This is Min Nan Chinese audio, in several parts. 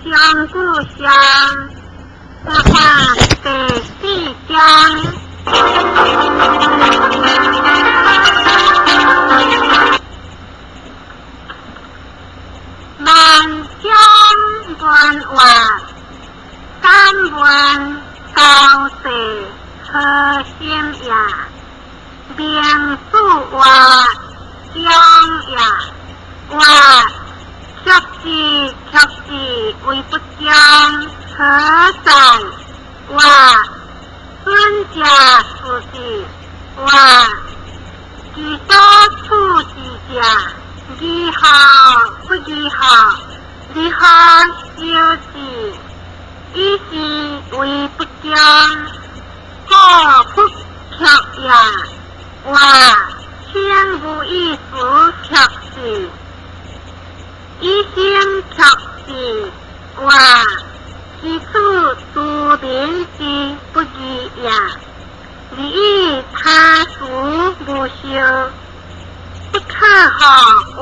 上句上，佛法第四章。萬將萬活，敢問高世何心也？名字活將也，活卻之卻之為不將，何在？活尊者是之，活其所處之者，如何不如何？如何修之？以是為不將，故不卻也。活稱無意思卻之，以心卻之。活其處諸民之不義也。而以他事無受，不可何活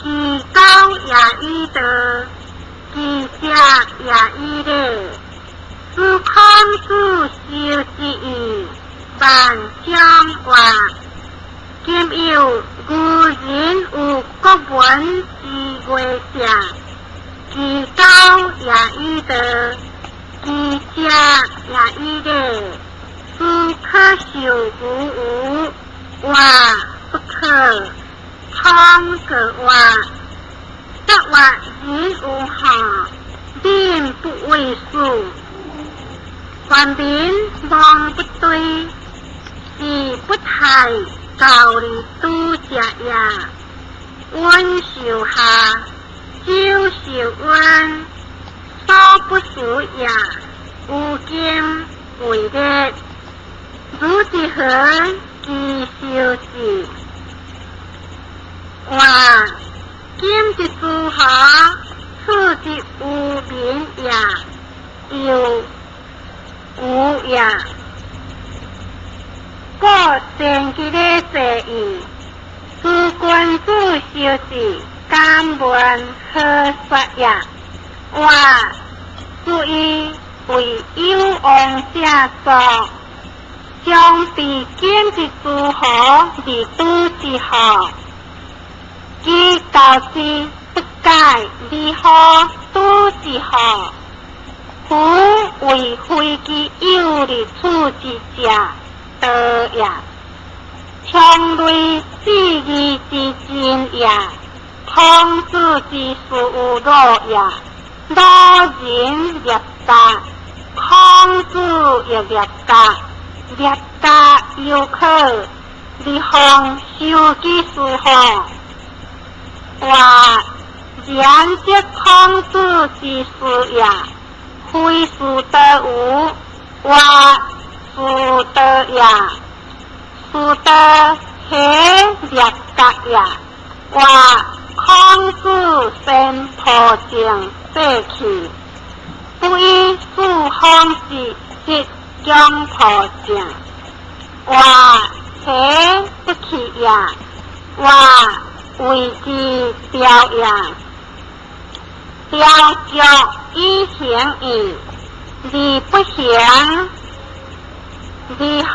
其高也以道，其邪也以禮。斯孔子修之義，萬將活。今有愚人有國文之樂者，其高也以道，其邪也以禮。斯可受無無？活不可。孔閣曰：則活人有何？民不畏死，凡民望不對，是不太教而拄者也。溫受夏，周受溫，所不事也。有今為烈，汝之何其修之？活今之諸侯，處之無民也，又無也。故善其咧濟矣。斯君子修之，敢問何說也？活是以為有王者作，將比今之諸侯而拄之何？其教之不改，如何拄之何？夫為非其有而處之者，道也；常類志義之真也。孔子之事有魯也。魯人獵鴿，孔子亦獵鴿，獵鴿猶可，而方修其事乎？活然則孔子之事也，非是道無，活是道也。是道何獵鴿也？活孔子先破淨廢去，不以四方之失將破淨。活何不去也？活謂之雕也。雕琢以行矣，而不行，如何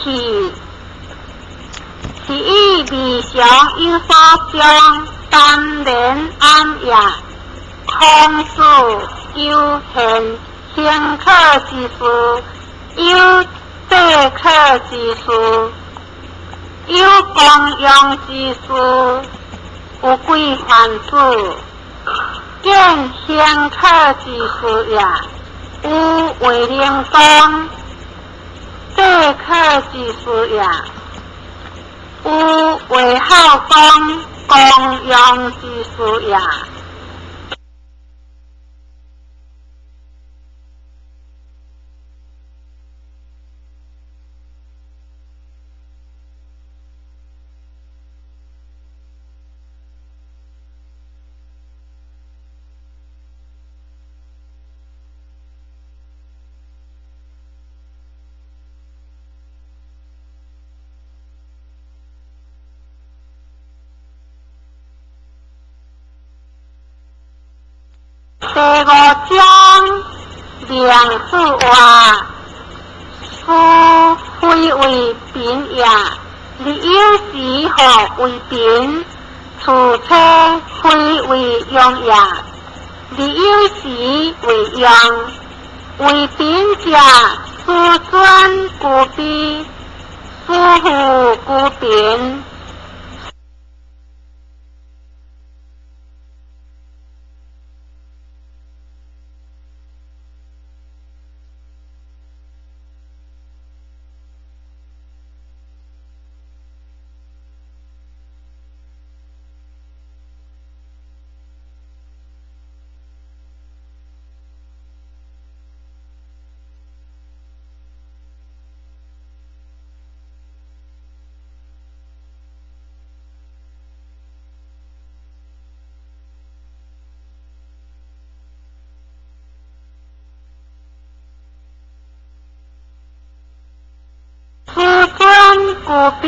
去？是以未嘗有所將，當然暗也。孔子有現行可之事，有制可之事，有光榮之事，有規範子。見行可之事也，有衛靈公制可之事也，有衛孝公光榮之事也。第五章，明子曰：斯非为贫也，日有时何为贫？此车非为用也，日有时为用。为贫者，师尊居卑，师富居贫。师尊居卑，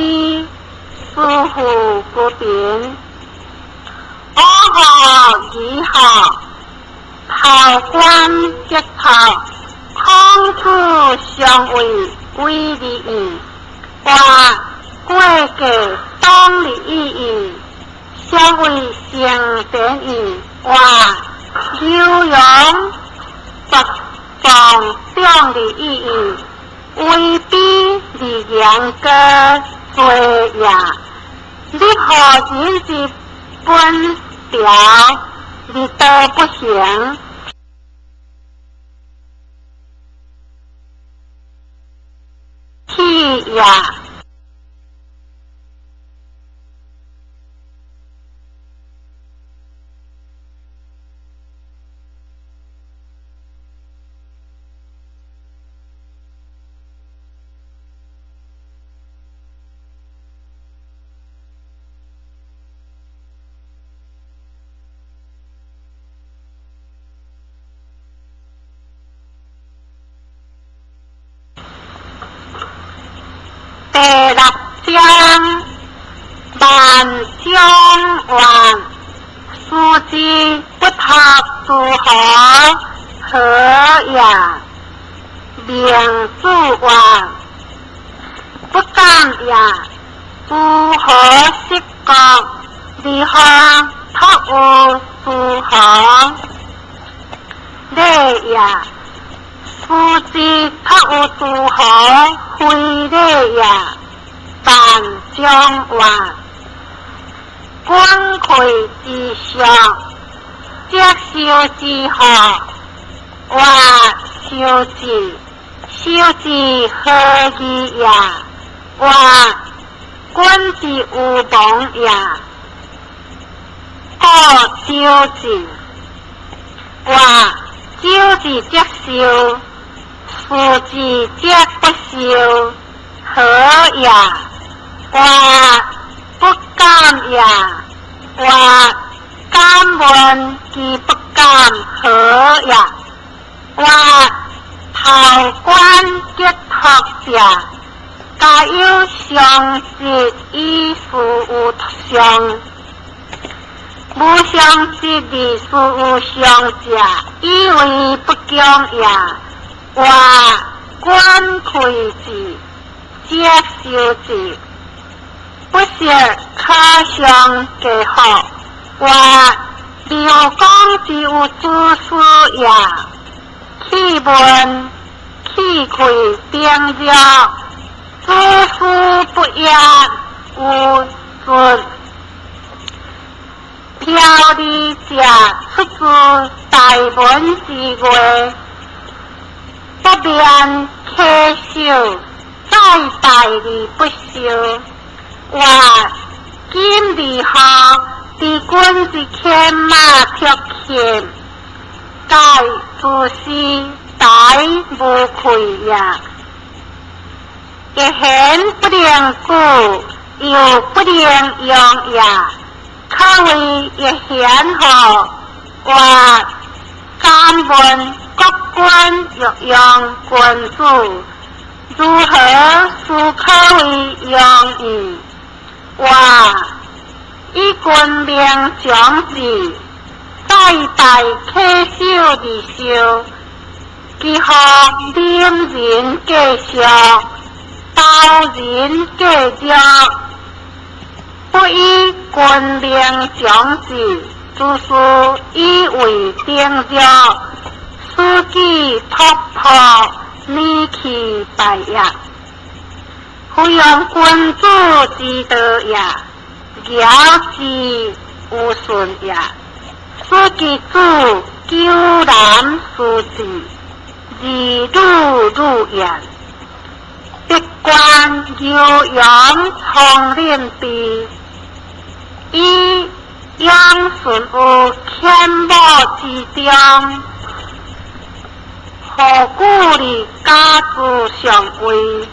师富居贫。五何二何，头关结头，孔子相为为而义，或过过当而已矣。相为成典义，或刘阳十壮长而已矣。为卑而言歌罪也。你何人之本条，而道不行？去也。第六章，万将曰：思之不托诸侯，何也？明子曰：不敢也。诸侯失国，如何托有诸侯？礼也。思之托有诸侯，非礼也。万将曰：君愧之上，则修之何？曰：修之，修之何义也？曰：君之无亡也。故修之。曰：修之则修，思之则不修，何也？曰：不敢也。曰：敢问其不敢何也？曰：头关结托者，皆有常识以事有常，无常识而事有常者，以为不强也。曰：君愧之，则修之。不识可相给好。曰：刘公之有子思也，气问气愧丁弱，子思不也有术。飘离者出自大文之外，不免稽首，再拜而不受。曰：今如何？知君之牵马却禽，盖自是大无愧也。一言不能顾，又不能用也，可谓一贤何？曰：敢问国君欲用君子，如何是可谓用矣？曰：以君命长之，再拜大稽首而受，其予忍人過俗，投人過弱，不以君命長制，諸事以為頂弱，使己托破，免去敗也。非用君子之道也，堯之有順也。使其子糾難思治，而女汝焉。必觀牛羊叢林備，以養順於犬母之中。何故而家之上位？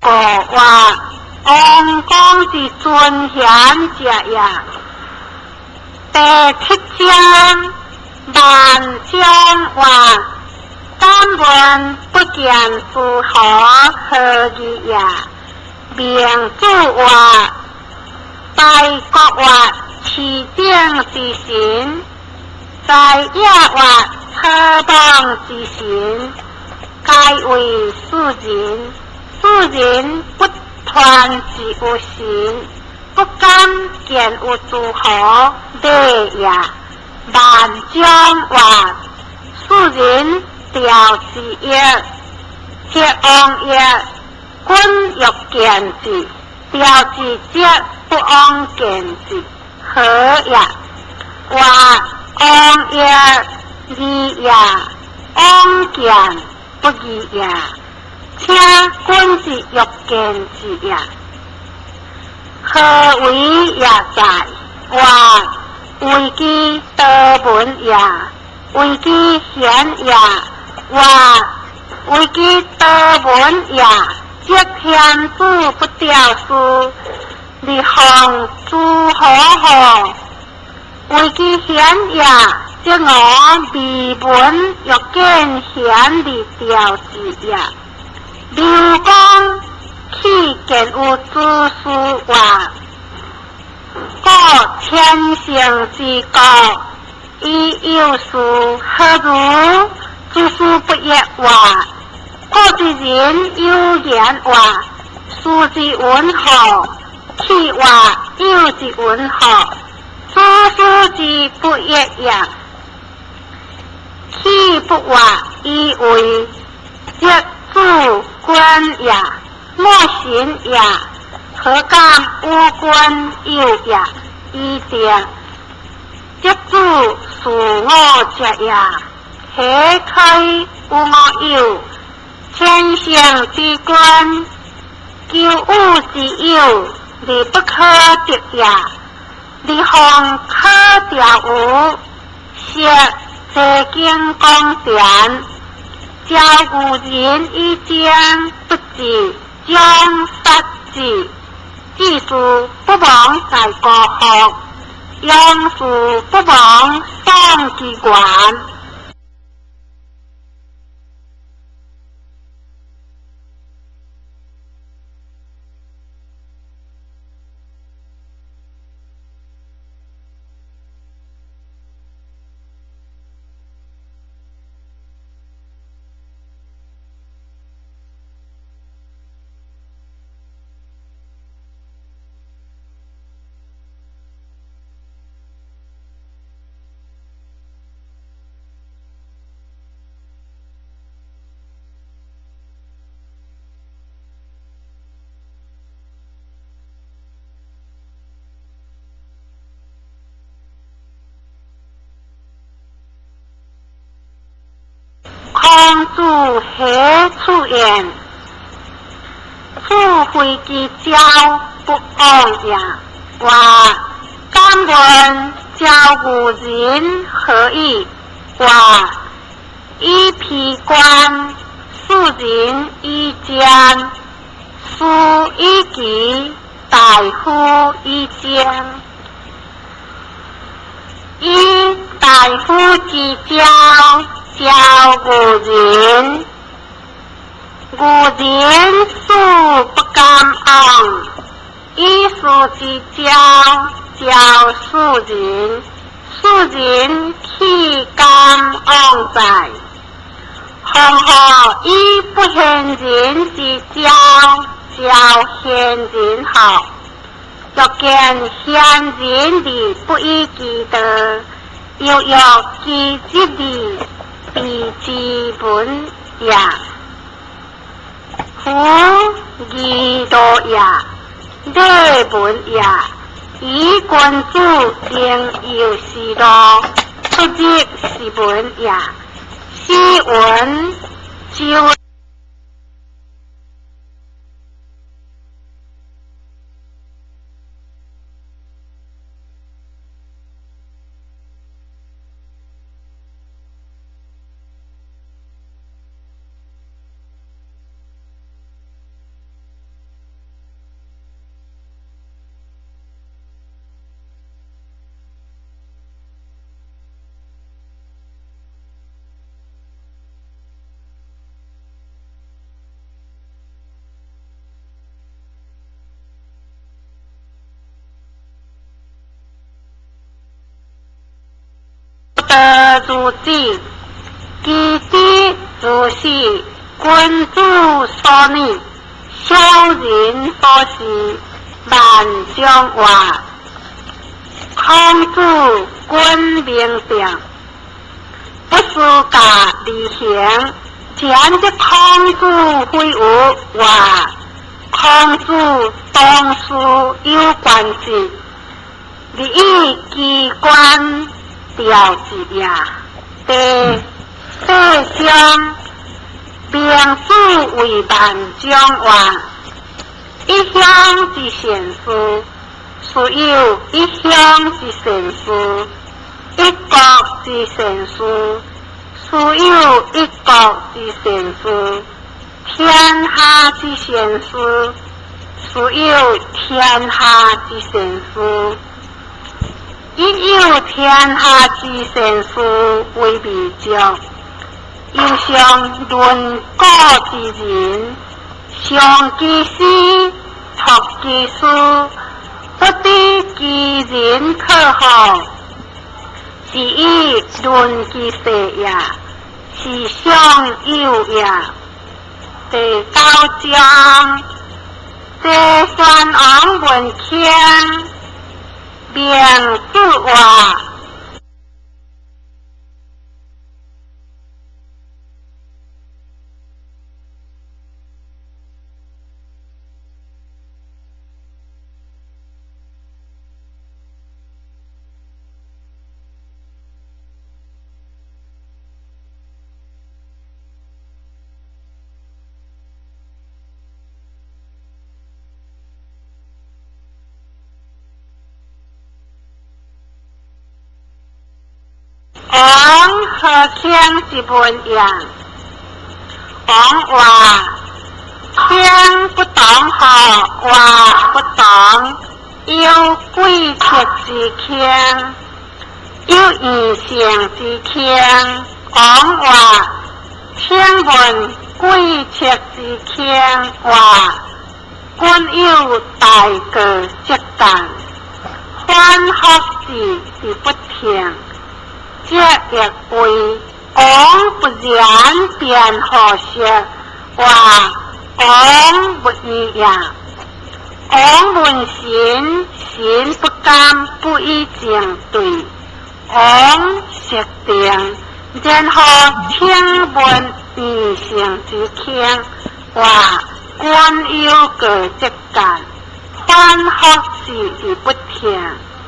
五活王公之尊贤者也。第七章萬章話，敢問不見諸侯何義也？明主話，大國話，市井之神，在野話，草莽之神，皆為世人。世人不傳之有神，不敢見有諸何禮也。萬將曰：庶人調之曰，則往曰：君欲見之，調之則不往見之，何也？曰：王曰：義也，往見不義也。請君之欲見之也。何為也哉？曰：為其多聞也，為其賢也。曰：為其多聞也，則天子不調事，而奉諸侯乎？為其賢也，則吾未聞欲見賢而調之也。劉公去見有子思曰：故千乘之國，以有事何如？子思不悦曰：古之人有言曰：斯之云何？去曰：有之云何？子思之不悦也。去不曰，以為則子君也，莫信也。何敢與君有也？以定則子事我者也。何可與我有？千乘之君，求有之有，而不可得也。而況可調有，昔齊景公田，召牛人以征，不治，將殺之。志士不亡在孤服，勇士不亡喪其源。孔子何處言？子非其教不往也。曰：敢問教牛人何以？曰：以披冠，庶人以瞻，士以旗，大夫以征。以大夫之教，教牛人，牛人似不敢往。以士之教，教庶人，庶人岂敢往哉？況何以不賢人之教，教賢人何？若見賢人而不以其道，猶若其日而避之文也。夫義道也，禮文也。以君子應有是路，不入是文也。斯文就。德如子，其知如是，君子所拟，小人所思。萬將話，孔子君明定，不事假而行。前則孔子非有話，孔子當事有關節，而以機關調節也。第四章，明子為萬將話，一鄉之善事，斯有一鄉之善事；一國之善事，斯有一國之善事；天下之善事，斯有天下之善事。以有天下之善事為未足，猶尚論古之人，尚其師，託其事，不知其人可乎？是以論其勢也，是尚有也。第九章，齊宣王問卿，孟子話。王何卿之問也？王話：卿不當何話不當？有貴戚之卿，有異姓之卿。王話：請問貴戚之卿話，君有大過則干，反覆之而不聽。這亦為王不然便何說？話王不義也。王問神，神不敢不以正對。王設定，然後請問異姓之卿，話君有過則干，反覆之而不聽，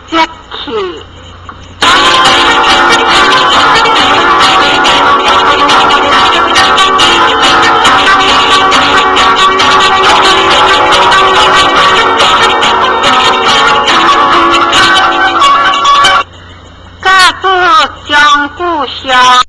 則去。家主張故鄉。